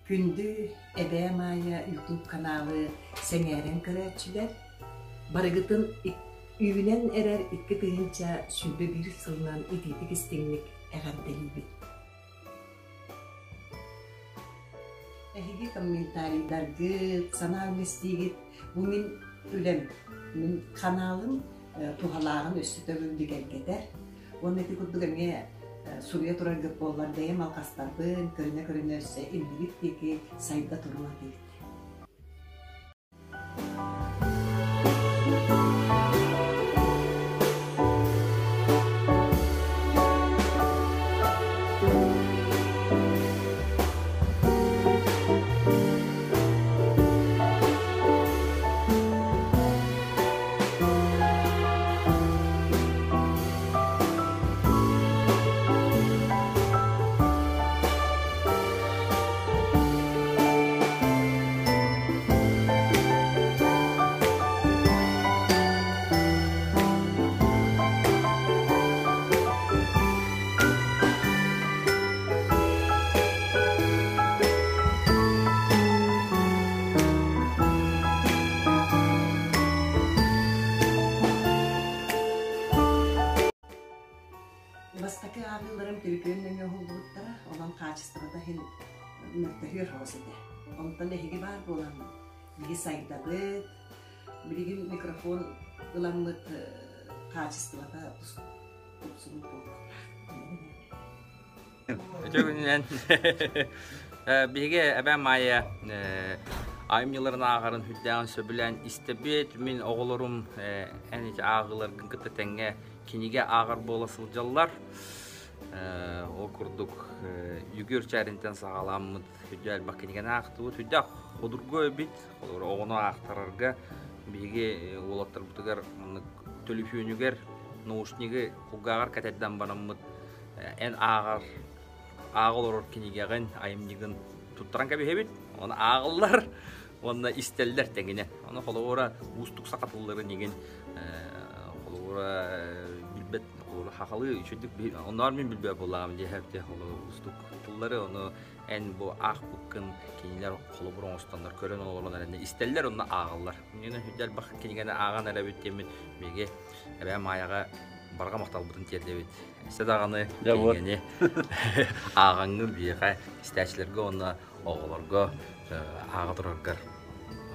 Күндү Эбээ Маайа YouTube каналы сэҥээрэн көрөөччүлэр, барыгытын үүнэн эрэр 2021 сылынан итиитик-истиҥник эҕэрдэлиибит. Эһиги комментарийдаргыт, санаа үллэстиигит бу мин үлэм, мин ханаалым туһалааҕын өссө төгүл бигэргэтэр. Уонна ити курдук эмиэ суруйа тураргыт буоллар бэйэм алҕастарбын көрүнэ-көрүнэ өссө иннибит диэки сайда туруо этибит. Бастакы ааҕыыларым түлүпүөн нөҥүө уһуллубуттара, онон хаачыстыбата иһин мөлтөһүөр соҕус этэ. Онтон эһиги баар буолан биһи сайдабыт, билигин микрофон ыламмыт хаачыстыбата тупсубут буолуохтаах. Үтүө күнүнэн. Биһиги эбээ Маайа айымньыларын ааҕарын үрдээҕин сөбүлээн истэбит. Мин оҕолорум эн ити ааҕыыларгын кытта тэҥҥэ кинигэ ааҕар буола сылдьаллар. Ол курдук Югүр чээринтэн саҕаламмыт үрдэ элбэх кинигэни аахтыбыт. Үрдээх ходургу эбит. Оҕону аахтарарга биһиги уолаттарбытыгар маннык төлөпүөнүгэр наушнигы кулгааҕар кэтэрдэн бараммыт эн ааҕар ааҕа олорор кинигэҕин, айымньыгын туттаран кэбиһэбит. Ону ааҕыллар уонна истэллэр тэҥинэн. Ону холобура уустук саха тылларын игин холобура билбэт холобура хахалыы үчүгдүк онноор мин билбэт буоллаҕым диэһэбит уустук тыллары ону эн бу аахпыккын кинилэр холобур оҥостоннор көрөн олорон эрэнэ истэллэр онно ааҕаллар. Мин элбэх кинигэни ааҕан эрэбит диэммит биһиги эбээ Маайаҕа барҕа махталбытын тиэрдэбит. Өссө даҕаны кинигэни ааҕаҥҥын биһиэхэ истээччилэргэ уонна оҕолорго ааҕа тураргар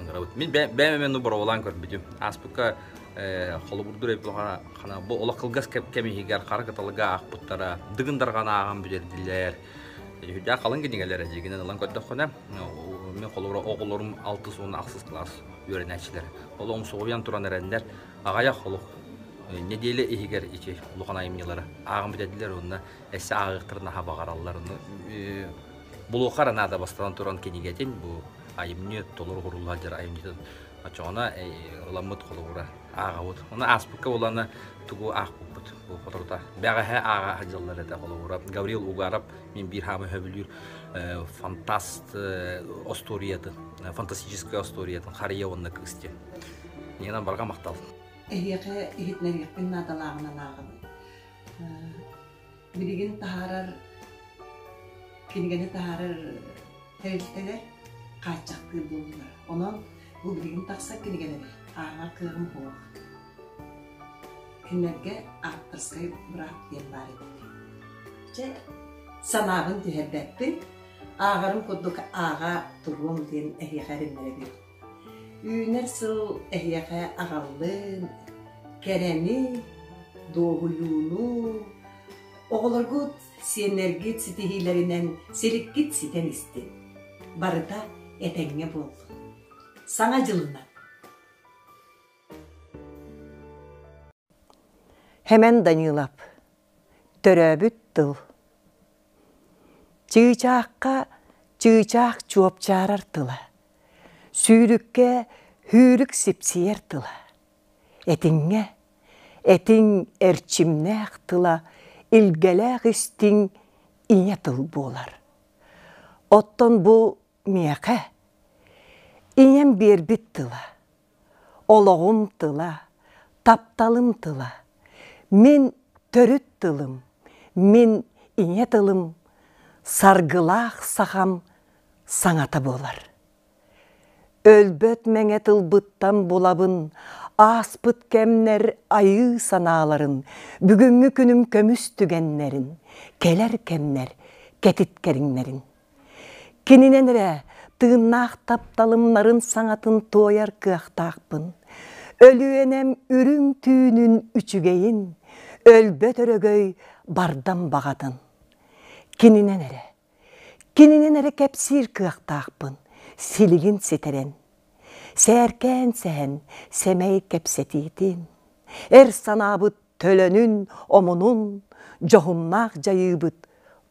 ыҥырабыт. Мин бэйэм эмиэ боруобалаан көрбүтүм. Ааспыкка холобурдуур эбит хана бу олох кылгас кэм иһигэр хара кыталыга аахпыттара, дыгын дарҕаны ааҕан бүтэрдилэр. Үрдээх халыҥ кинигэлэр дьигинэн ылан көрдөххүнэ, мин холобура оҕолорум алтыс уонна ахсыс кылаас үөрэнээччилэр. Ол умсугуйан туран эрэннэр аҕыйах олох нэдиэлэ иһигэр ити улахан айымньылары ааҕан бүтэрдилэр уонна эссе ааҕыахтарын наһаа баҕараллар. Булуохха эрэ наада бастатан туран кинигэтин бу айымньы толору уһурулла сылдьар айымньытын оччоҕуна ыламмыт холобура ааҕабыт. Ону ааспыкка буолана тугу аахпыппыт бу хоторута. Бэҕэһээ ааҕа сылдьаллар этэ холобура. Гаврил Угаров мин биир хаамы сөбүлүүр фантаст остуоруйатын, фантастическай остуоруйатын Харыйа уонна кыыс диэн. Нина барҕа махтал. Эһиэхэ иһитинэриэхпин наадалааҕынан ааҕабын. Билигин таһаарар кинигэни таһаарар тэрилтэлэр хааччахтыыр буоллулар. Онон бу билигин тахсар кинигэлэри ааҕар кыаҕым суох. Кинилэргэ авторскай быраап диэн баар эбит. Чэ, санаабын түһэрбэппин, ааҕарым курдук ааҕа туруом диэн эһиэхэ эрэннэрэбин. Үүнэр сыл эһиэхэ аҕаллын, кэрэни, дуоһуйууну, оҕолоргут, сиэннэргит ситиһиилэринэн силиккит ситэн истин. Барыта этэҥҥэ буоллун. Саҥа дьылынан! Хэмэн Данилов Төрөөбүт тыл Чыычаахха чыычаах чуопчаарар тыла, Сүүрүккэ сүүрүк сипсийэр тыла, Этиҥҥэ этиҥ эрчимнээх тыла Илгэлээх истиҥ ийэ тыл буолар. Оттон бу миэхэ ийэм биэрбит тыла Олоҕум тыла, тапталым тыла, мин төрүт тылым, мин ийэ тылым, саргылаах сахам, саҥата буолар. Өлбөт мэҥэ тылбыттан булабын, ааспыт кэмнэр айыы санааларын, бүгүҥҥү күнүм көмүс түгэннэрин, кэлэр кэмнэр кэтит кэриҥнэрин. Кининэн эрэ тыыннаах тапталымнарын саҥатын туойар кыахтаахпын. Өлүөнэм үрүҥ түүнүн үчүгэйин, өлбөт өрөгөй бардам баҕатын. Кининэн эрэ Кининэн эрэ кэпсиир кыахтаахпын, силигин ситэрэн. Сээркээн сэһэн, сэмэй кэпсэтиитин, эр санаабыт төлөнүн, омунун, дьоһуннаах дьайыыбыт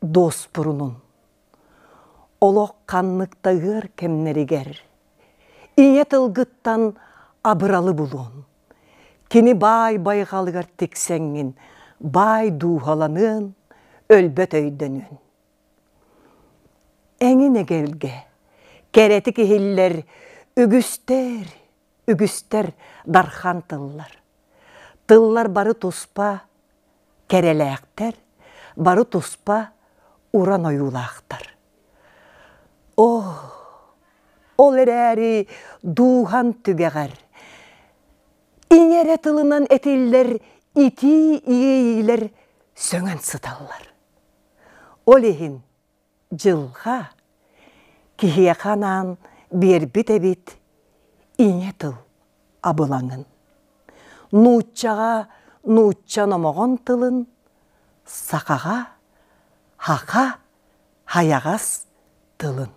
дуоспурунун. Олох ханнык да ыар кэмнэригэр ийэ тылгыттан абыралы булуон, кини баай байҕалыгар тиксэҥҥин баай дууһаланыан, өлбөт өйдөнүөн. Эҥин эгэлгэ, кэрэтик иһиллэр үгүстэр, үгүстэр дархан тыллар. Тыллар бары туспа кэрэлээхтэр, бары туспа уран ойуулаахтар. Оо, ол эрээри дууһан түгэҕэр ийэ эрэ тылынан этиллэр итии иэйиилэр сөҥөн сыталлар. Ол иһин дьылҕа киһиэхэ анаан биэрбит эбит ийэ тыл абылаҥын. Нууччаҕа нуучча номоҕон тылын, сахаҕа хаха хайаҕас тылын.